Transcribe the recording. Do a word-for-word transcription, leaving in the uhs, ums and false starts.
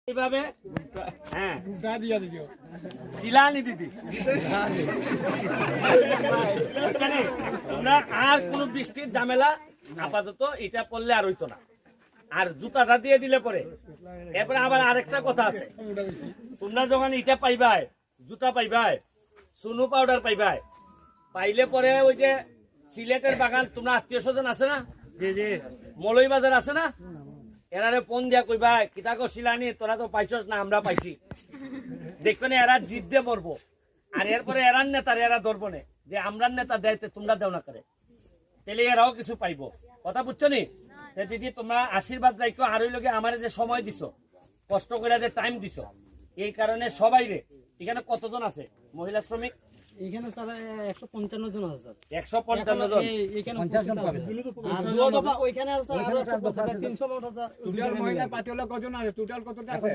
এইভাবে, হ্যাঁ, শিলানি দিদি। বুঝছো নি? তোমরা আর কোনো বৃষ্টির ঝামেলা আপাতত এটা পড়লে আর হইতো না। আর জুতাটা দিয়ে দিলে পরে, এরপরে আবার আরেকটা কথা আছে, তোমরা যখন এটা পাইবায়, জুতা পাইবায়, সুনু পাউডার পাইবায়, পাইলে পরে ওই যে সিলেটের বাগান, তোমরা আত্মীয় স্বজন আছে না? জি, জি। মৌলভীবাজার আছে না? এরারে ফোন দিয়া কইবায়, "কিতা গো শিলানি, তোরা তো পাইছস না, আমরা পাইছি।" দেখবে না, এরা জিদ্দে মরবো। আর এরপরে এরার নেতারে এরা ধরবো নে, যে আমরার নেতা দেয়, তে তোমরা দেও না করে। তাহলে এরাও কিছু পাইবো। কথা বুঝছো নি? তে দিদি, তোমরা আশীর্বাদ রাখো, আর ওই লগে আমারে যে সময় দিছো, কষ্ট করে যে টাইম দিছো, এই কারণে সবাইরে। এখানে কতজন আছে মহিলা শ্রমিক? এখানে স্যার, একশো পঞ্চান্ন জন আছে স্যার। একশো পঞ্চান্ন জন। এই, এখানে পঞ্চাশ জন উপস্থিত পাবে। আছে। আর দুই দফা ওইখানে আছে, আরো ওইখানে একটা একটা দফা দফা আছে। তিনশো মানুষ আছে। টোটাল মহিলা পাতি ওলা কজন আছে? টোটাল কতটা আছে?